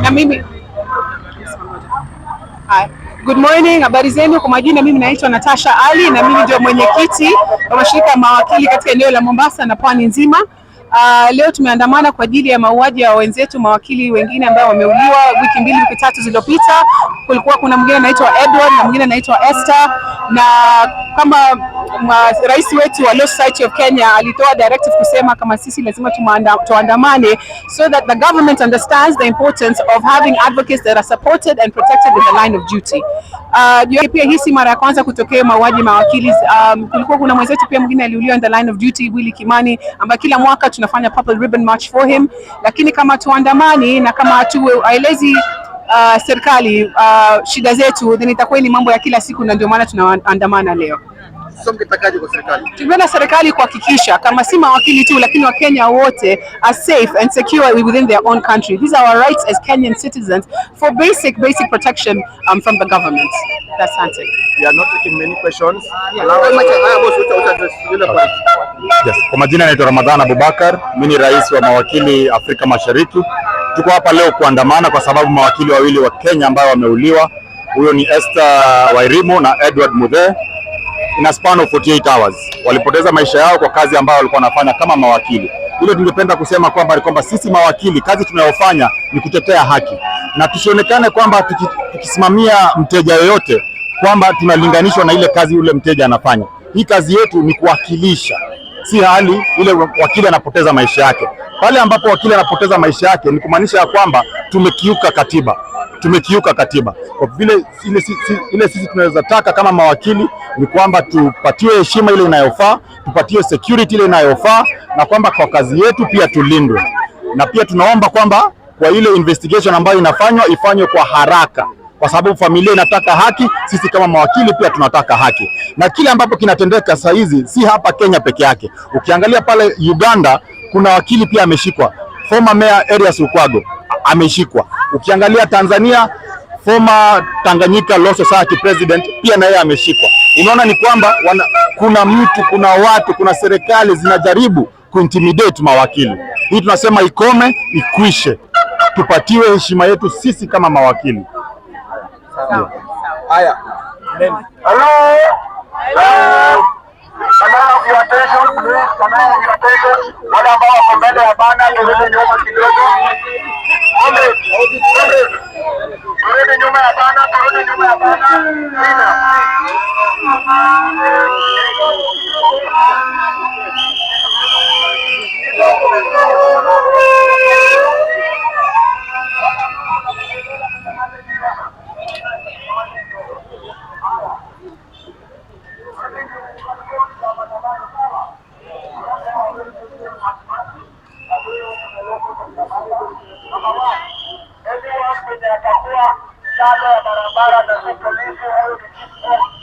Na mimi. Hi. Good morning, habari zenu. Kwa majina mimi naitwa Natasha Ali na mimi ndio mwenyekiti wa mashirika ya mawakili katika eneo la Mombasa na pwani nzima. Leo tumeandamana kwa ajili ya mauaji ya wenzetu mawakili wengine ambao wameuliwa wiki 2, wiki 3 zilizopita. Kulikuwa kuna mwingine anaitwa Edward na mwingine anaitwa Esther, na kama rais wetu wa Law Society of Kenya alitoa directive kusema kama sisi lazima tuandamane so that the government understands the importance of having advocates that are supported and protected in the line of duty. Pia hii si mara ya kwanza kutokea mauaji mawakili. Kulikuwa kuna mwenzetu pia mwingine aliuliwa in the line of duty, Willy Kimani, ambaye kila mwaka tunafanya Purple Ribbon March for him, lakini kama tuandamani na kama hatuelezi serikali shida zetu, then itakuwa ni mambo ya kila siku, na ndio maana tunaandamana leo. Sasa mkitakaje kwa serikali? Tumeona serikali kuhakikisha kama si mawakili tu, lakini Wakenya wote are safe and secure within their own country. These are our rights as Kenyan citizens for basic protection from the government. Asante. We are not taking many questions. Allow us. Haya boss, uta address yule point. Yes. Kwa majina naitwa Ramadhan Abubakar, mimi ni rais wa mawakili Afrika Mashariki. Tuko hapa leo kuandamana kwa sababu mawakili wawili wa Kenya ambao wameuliwa, huyo ni Esther Wairimu na Edward Muthee, in a span of 48 hours walipoteza maisha yao kwa kazi ambayo walikuwa wanafanya kama mawakili. Ile tungependa kusema kwamba ni kwamba sisi mawakili kazi tunayofanya ni kutetea haki na tusionekane kwamba tukisimamia mteja yoyote kwamba tunalinganishwa na ile kazi yule mteja anafanya. Hii kazi yetu ni kuwakilisha, si hali ile wakili anapoteza maisha yake. Pale ambapo wakili anapoteza maisha yake ni kumaanisha ya kwamba tumekiuka katiba, tumekiuka katiba. Kwa vile ile sisi tunaweza taka kama mawakili ni kwamba tupatiwe heshima ile inayofaa, tupatiwe security ile inayofaa, na kwamba kwa kazi yetu pia tulindwe, na pia tunaomba kwamba kwa ile investigation ambayo inafanywa ifanywe kwa haraka, kwa sababu familia inataka haki, sisi kama mawakili pia tunataka haki. Na kile ambapo kinatendeka saa hizi si hapa Kenya peke yake. Ukiangalia pale Uganda kuna wakili pia ameshikwa, former mayor Erias Lukwago ameshikwa. Ukiangalia Tanzania, former Tanganyika Law Society president pia na yeye ameshikwa. Unaona ni kwamba kuna mtu, kuna watu, kuna serikali zinajaribu kuintimidate mawakili. Hii tunasema ikome, ikwishe, tupatiwe heshima yetu sisi kama mawakili. Haya. Hello? Hello? Can I have your attention, please? Can I have your attention? Wale ambao wako mbele ya banner, turudi nyuma kidogo. Comrade, comrade. Turudi nyuma ya banner, turudi nyuma ya banner. Sina. Anyone mwenye atakuwa kando ya barabara na si polisi, huyu ni chief.